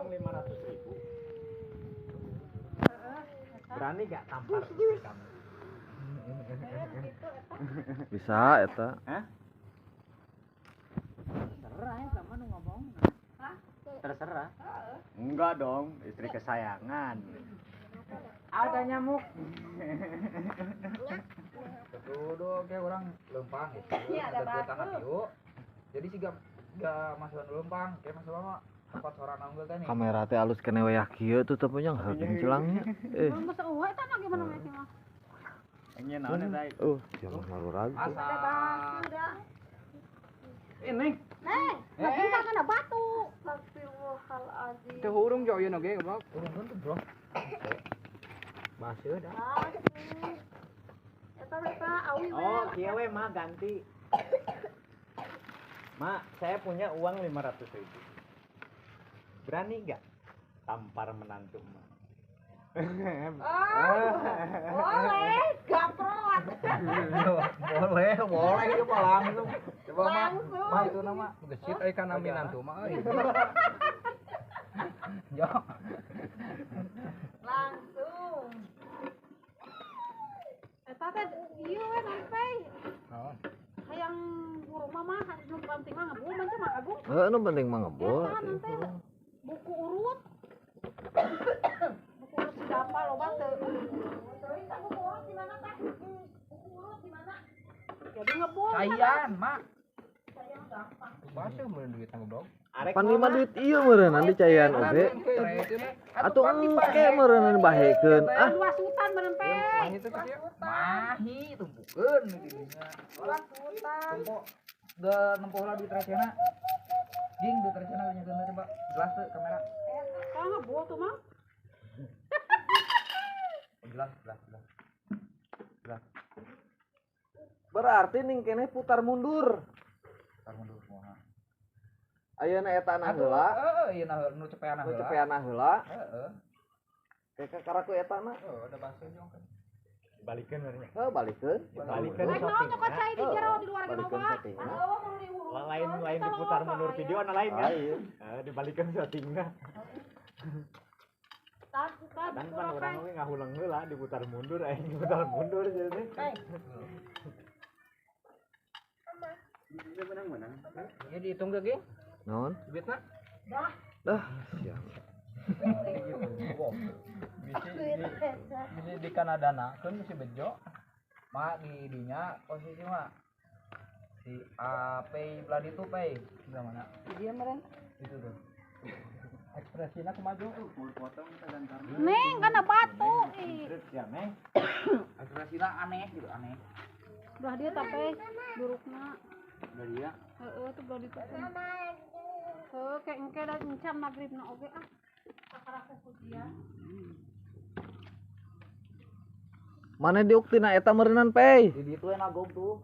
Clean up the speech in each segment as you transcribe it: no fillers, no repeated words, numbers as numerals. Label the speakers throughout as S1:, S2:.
S1: uang 500.000. Berani gak tampar istri kamu?
S2: Bisa eta.
S1: Hah? Terserah ya sama nu ngomong.
S3: Hah?
S1: Terserah. Enggak dong, istri kesayangan. Ada nyamuk.
S4: Tuh kayak orang lempang gitu.
S3: Iya, ada batu.
S4: Jadi sih gak masuk lempang, kayak masuk mah tempat suara unggul teh nih.
S2: Kamera teh alus kene wayah kieu tuh teu punya heukeun celangnya. Eh.
S3: Masa eueuh eta na gimana mah mah?
S1: Nya naon eta?
S2: Sia mah marurag.
S3: Ada batu dah.
S4: Ini.
S3: Neng, lagi kana batu. Astagfirullahaladzim.
S4: Teu hurung jo ieu oge goblok. Hurung tuh, Bro. Baseuh dah.
S3: Eta eta awi we.
S1: Oh, kieu we mah ganti. Mak, saya punya uang 500.000. Berani gak tampar menantu mak?
S3: Oh, boleh, gaprot.
S4: Boleh, boleh itu mah langsung. Coba mak,
S3: Langsung.
S4: itu nama gesit euy kana minantu mah euy. Yo.
S3: Langsung. Eta teh ieu we sampai.
S4: Naon?
S3: Hayang buru mah nu penting mah ngebul mah mah Agung.
S2: Heeh, nu penting mah ngebul.
S3: Eta nanti buku urut. Buku urut siapa loba teu. Buku urut di mana teh? Buku urut di mana? Jadi ngebul.
S4: Cayan, Mak. Baseuh meureun duit goblok.
S2: Pan lima duit ieu meureun di cayan oge. Atuh engke meureun bahekeun. Ah,
S3: 2 sultan meureun pe.
S4: Mahi tumpukeun di dinya.
S3: 2 sultan.
S4: Tempo ge nempo heula duit recehna. Ging duit recehna nyakeun coba. Jelas teu kamera.
S3: Tah ngebul tuh mah.
S4: Jelas, jelas, jelas. Jelas.
S2: Berarti ning kene putar mundur.
S4: Putar mundur kumaha?
S2: Ayeuna eta na heula.
S4: Heeh, ieu na nu cepeana heula.
S2: Nu cepeana heula.
S4: Heeh.
S2: Kayak kakaraku eta na.
S4: Heeh, ada baseuh jeung kan.
S1: Balikeun meureun.
S2: Heuh, balikeun.
S1: Balikeun
S3: Rek naon nyokot cai di jero di luar ge
S2: Balikeun
S3: loba.
S2: syutingna.
S1: Lain lain diputar mundur video na lain kan. Heeh, dibalikeun syutingna.
S3: Tah, tah,
S1: Kadang pan urang we ngahuleng heula diputar mundur aing diputar mundur jadi teh. Menang-menang.
S4: Ieu dihitung ge, Ging?
S2: Naon?
S4: Duitna?
S3: Dah.
S2: Dah, siap.
S4: Bisi di Kanadana keun bisi bejo. Mak di dinya posisi mak. Si Apei belah ditu Pei. Sebelah mana?
S3: Dia meureun.
S4: Itu tuh. Ekspresina kumaha
S3: Neng kana batu ih.
S1: Ya, Neng.
S4: Ekspresina aneh gitu, aneh.
S3: Belah dia tapi burukna.
S4: Belah dia.
S3: Heeh, tuh belah ditu. Heuh, kayak engke da encam magribna oge ah. Kakaraku pujian.
S2: Mana diuk tina eta meureunan Pei?
S4: Di ditu we nagog tuh.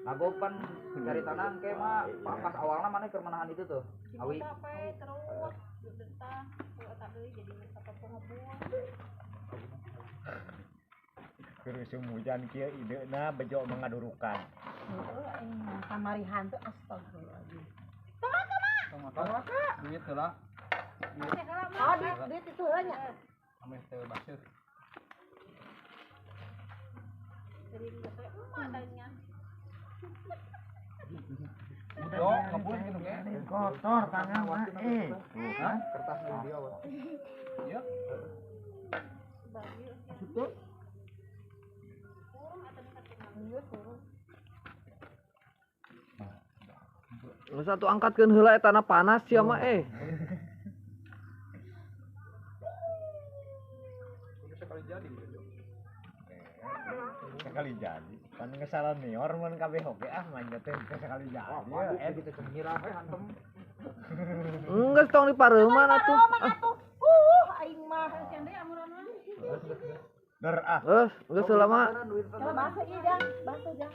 S4: Nagog pan cari tanah engke mah pas awalna mana keur menahan itu tuh. Awi.
S3: Pei terus detah, eta deui jadi satopo ngebul.
S1: Keur usum hujan kieu ideuna bejo mengadurukan.
S3: Heeh, aing kamari hantu astagfirullahaladzim.
S4: Tong waka. Duit heula.
S3: Oh, duit itu heula nya.
S4: Ameh teu baseuh.
S3: Jadi geus we emak tadinya.
S4: Udah ngebul gitu ge.
S1: Kotor tangan mah eh.
S4: Hah? Kertas di dia. Iya.
S3: Asup.
S2: Geus atuh angkatkeun heula eta na panas sia mah eh.
S4: Sekali jadi gitu.
S1: Sekali jadi. Pan ngesalah nior mun kabeh oge ah manja teh sekali jadi.
S4: Eh gitu cemira we hantem.
S2: Geus tong dipareuman atuh.
S3: Aing mah sian deui amuran mah.
S1: Der ah.
S2: Geus, geus heula mah.
S3: Coba basuh ieu jang, basuh jang.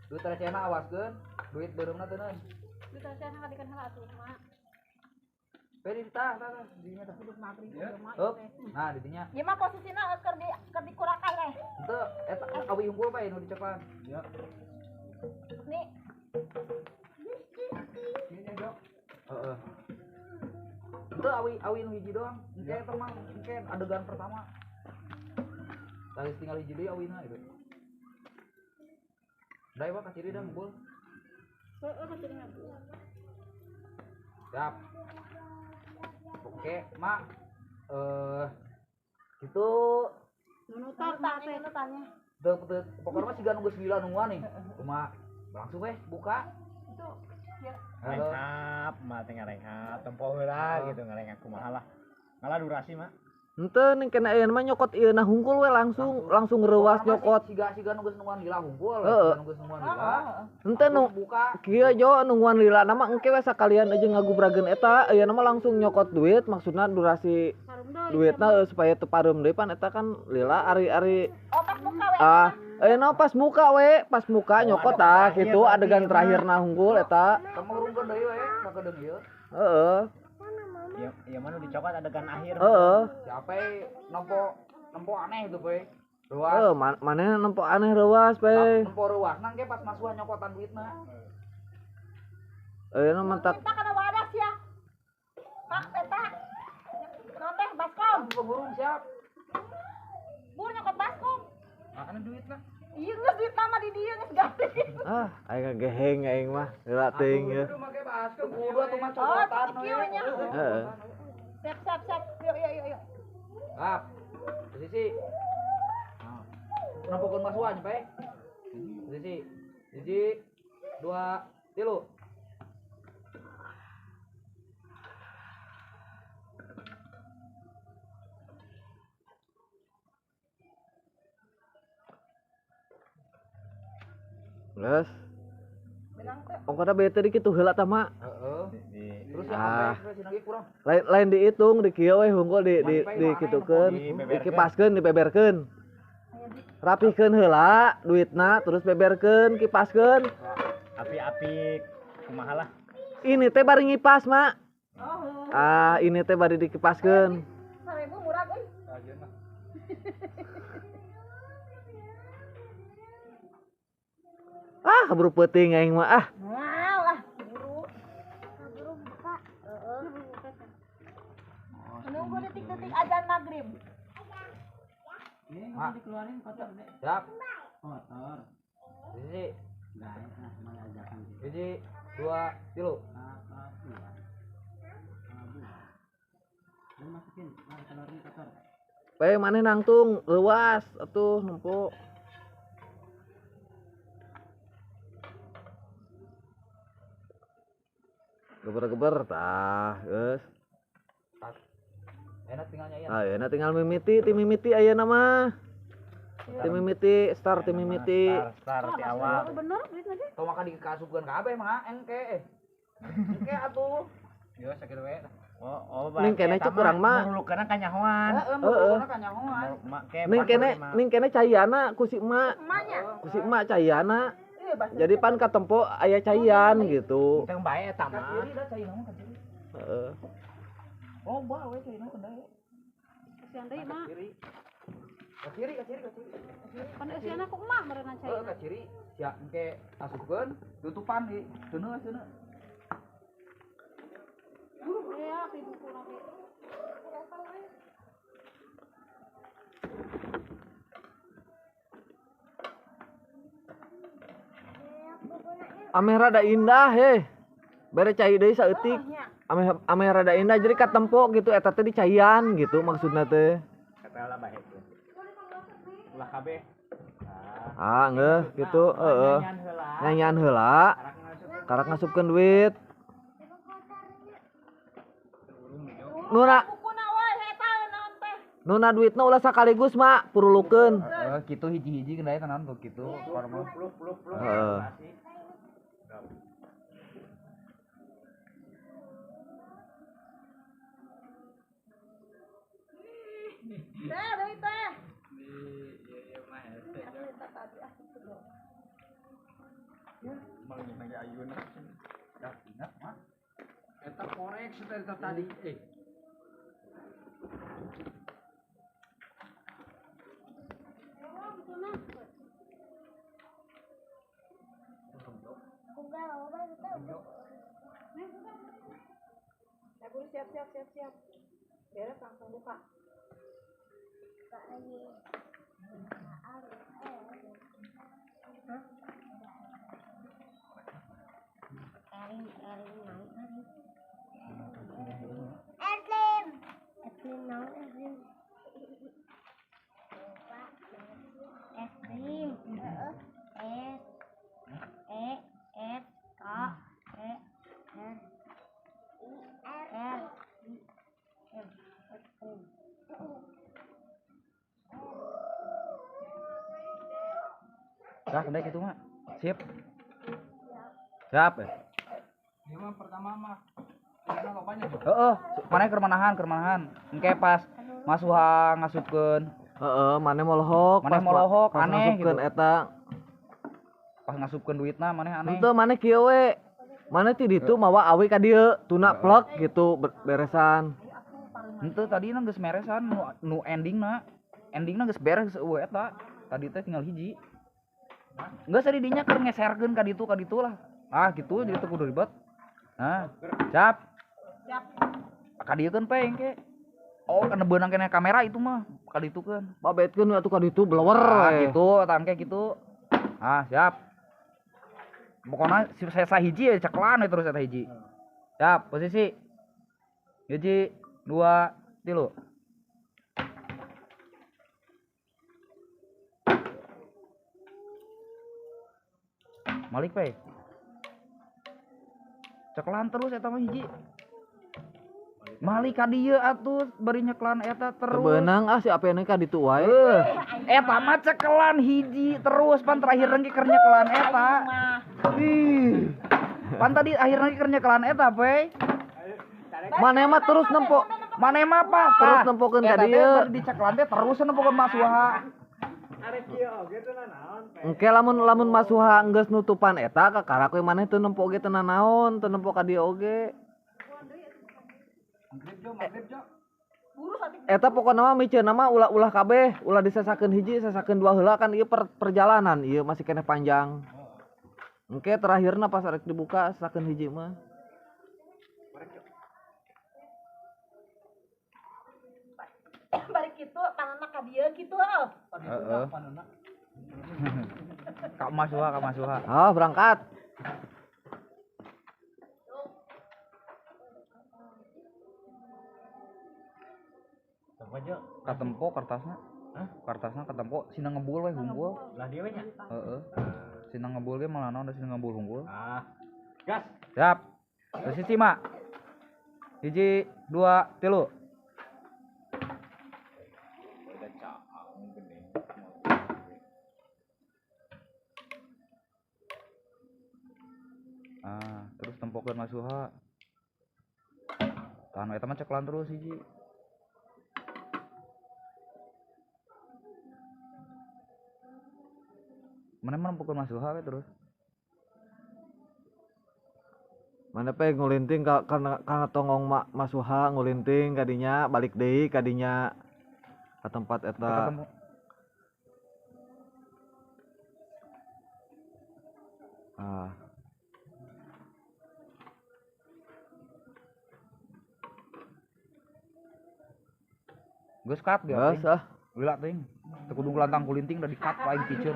S4: Duit recehna awaskeun, duit beureumna teu neun.
S3: Duit recehna kadikan heula atuh mah.
S4: Peri tah tah tah dinya tah. Hup. Nah, di dinya.
S3: Ieu mah posisina keur di keur dikurakan eh.
S4: Henteu, eta awi unggul bae nu dicepan. Ya.
S3: Nih.
S4: Heeh. Henteu awi nu hiji doang. Engke eta mah engke adegan pertama. Tadi tinggal hiji deui awina gitu. Udah ieu ka ciri dah ngumpul.
S3: Heeh, ka ciri ngumpul.
S4: Siap. Oke, Mak. Itu
S3: nunutan teh nunutannya.
S4: Teu pokoknya mah siga nu geus lila nungguan nih. Kumaha? Langsung weh buka.
S3: Itu ya.
S1: Renghap, mah teh ngarenghap, tempo heula gitu ngarengap kumaha lah. Ngalah durasi mah.
S2: Henteu ning kena ayeuna mah nyokot ieuna hungkul we langsung langsung reuas nyokot.
S4: Siga-siga nu geus nungguan lila hungkul, siga nu geus nungguan lila.
S2: Henteu nu kieu jo nungguan lila na mah engke we sakalian aja ngagubrageun eta, ayeuna mah langsung nyokot duit maksudna durasi duitna supaya teu pareum deui pan eta kan lila ari-ari.
S3: Oh pas muka we.
S2: Ah, ayeuna pas muka we, pas muka nyokot tah kitu adegan terakhirna hungkul eta.
S4: Temurungkeun deui we sakedeung ieu.
S2: Heeh.
S1: Ya, ya mana dicokot adegan akhir.
S2: Heeh.
S4: Siapa nempo aneh itu, Pe. Reuas.
S2: Heeh, maneh nempo aneh reuas, Pe.
S4: Nempo reuas nang ge pas masukan nyokotan duitna.
S2: Ayeuna mentak.
S3: Kita kana wadas ya. Mak eta. Naon teh baskom.
S4: Burung siap.
S3: Bur nyokot baskom.
S4: Mana duitna?
S3: Ieu geus duit mah di dieu geus ganti.
S2: Ah, aing geheng aing mah. Heula teuing ye.
S4: Kudu atuh mah cokotan
S3: we.
S2: Heeh.
S3: Siap siap siap. Yuk yuk yuk yuk.
S4: Siap. Posisi. Nempokeun masukan, Pe. Posisi. 1, 2, 3.
S2: Geus. Ongkona bete di kitu heula tah mak.
S4: Heeh. Terus ya apa kurang.
S2: Lain dihitung di kieu we hungkul di dikitukeun, dikipaskeun, dibeberkeun. Rapihkeun heula duitna terus beberkeun, kipaskeun.
S1: Api-api kumaha lah.
S2: Ini teh bari ngipas, Mak.
S3: Oh.
S2: Ah, ini teh bari dikipaskeun.
S3: 1000 murah euy.
S2: Ah, keburu peuting aing mah ah.
S3: Wow ah, buru. Buru buka. Heeh. Menunggu detik-detik azan maghrib.
S4: Ini dikeluarin kotor, Dek. Siap.
S5: Kotor.
S4: Sisi.
S5: Enggak, nah, mana ajakan.
S4: 1, 2, 3.
S5: Lu masukin, keluarin kotor.
S2: Pe maneh nangtung leuas atuh nempo. Geber-geber tah, geus.
S4: Enak tinggal nyanyian.
S2: Ah, enak tinggal mimiti, ti mimiti ayeuna mah. Ti mimiti, start ti mimiti.
S1: Start ti awal.
S3: Bener duitna ge.
S4: Tong maka dikasupkeun kabeh mah engke. Engke atuh.
S1: Yo sakitu we. Oh,
S2: ning kene cek urang mah.
S1: Murulukeunna kanyahoan.
S4: Heeh, murulukeunna kanyahoan.
S2: Ning kene caiana ku si emak. Ku si emak caiana. Jadi pan katempo aya caian gitu.
S1: Teu bae eta mah.
S4: Kaciri da cai naon kaciri.
S2: Heeh.
S4: Loba we cai naon deui.
S3: Kasihan deui mah.
S4: Kaciri kaciri kaciri.
S3: Pan eusiana ku emak meureunna cai.
S4: Heeh, kaciri. Sia engke asupkeun tutupan di seuneu seuneu.
S3: Iya, di buku lagi.
S2: Ameh rada indah heh. Bere cai deui saeutik. Ameh rada indah jadi katempo gitu eta teh dicaian gitu maksudna teh.
S1: Eta lah bae. Ulah kabeh.
S2: Ah, ngeuh gitu heeh. Nyanyian heula. Karak ngasupkeun duit. Nuna Nuna duitna ulah sakaligus mak purulukeun.
S4: Heeh, kitu hiji-hiji kendaya tenan tuh kitu.
S2: Heeh.
S3: Teh, deui teh.
S1: Ieu mah hese. Mang lagi ayuna.
S4: Ya, ingat mah. Eta korek teh tadi.
S3: Siap. Beres langsung buka.
S6: Es krim. S E S K E R I R I M. Es krim.
S4: Dah kendek itu mah. Sip. Siap ya.
S7: Ini mah pertama mah.
S4: Heeh, maneh keur manahan. Engke pas Masuha ngasupkeun.
S2: Heeh, maneh molohok,
S4: maneh molohok aneh
S2: gitu. Eta.
S4: Pas ngasupkeun duitna maneh aneh.
S2: Henteu maneh kieu we. Maneh ti ditu mawa awi ka dieu, tuna plek gitu beresan.
S4: Henteu tadina geus meresan nu endingna. Endingna geus beres eueuh eta. Tadi teh tinggal hiji. Geus tadi dinya keur ngeserkeun ka ditu lah. Ah gitu jadi teu kudu ribet. Nah, siap.
S3: Siap.
S4: Ka dieu keun pe engke. Oh, kana beunang kene kamera itu mah ka ditu keun.
S2: Babetkeun atuh ka ditu blower.
S4: Ah, gitu, tangke gitu. Ah, siap. Pokona saya hiji ya ceklan we terus eta hiji. Siap, posisi. 1, 2, 3. Malik pe. Ceklan terus eta mah hiji. Malik ka dieu atuh bari nyeklan eta terus.
S2: Beunang ah si apene ka ditu wae.
S4: Eta mah cekelan hiji terus pan terakhir ge keur nyekelan eta. Ih. Pan tadi akhirna ge keur nyekelan eta pe.
S2: Maneh mah terus nempo.
S4: Maneh mah apa?
S2: Terus nempokeun ka dieu.
S4: Eta diceklan teh terus nempokeun Masuha.
S1: Arek kieu oge teu nanaon.
S2: Engke lamun Masuha geus nutupan eta kakarak we maneh teu nempo oge teu nanaon, teu nempo ka dieu oge. Eta pokona mah miceunna mah ulah-ulah kabeh, ulah disesakeun hiji, sesakeun dua heula kan ieu perjalanan ieu masih keneh panjang. Engke terakhirna pas arek dibuka sesakeun hiji mah.
S3: Balik kitu panana ka dieu kitu heuh.
S4: Heeh. Ka Masuha.
S2: Ah, berangkat.
S4: Katempo kertasna. Hah? Kertasna katempo sina ngebul we hungkul.
S1: Lah dieu we nya.
S4: Heeh. Sina ngebul ge malah naon da sina ngebul hungkul.
S1: Ah. Gas.
S4: Siap. Posisi mak. 1, 2, 3. Ah, terus tempokeun Masuha. Tahan eta mah ceklan terus hiji. Mana mah nempokeun Masuha we terus.
S2: Mana pe ngulinting karena tongong Masuha ngulinting kadinya balik deui kadinya ka tempat eta. Ah.
S4: Geus cut ge.
S2: Geus ah.
S4: Lila teuing. Teu kudu lantang kulinting da di-cut ku aing piceun.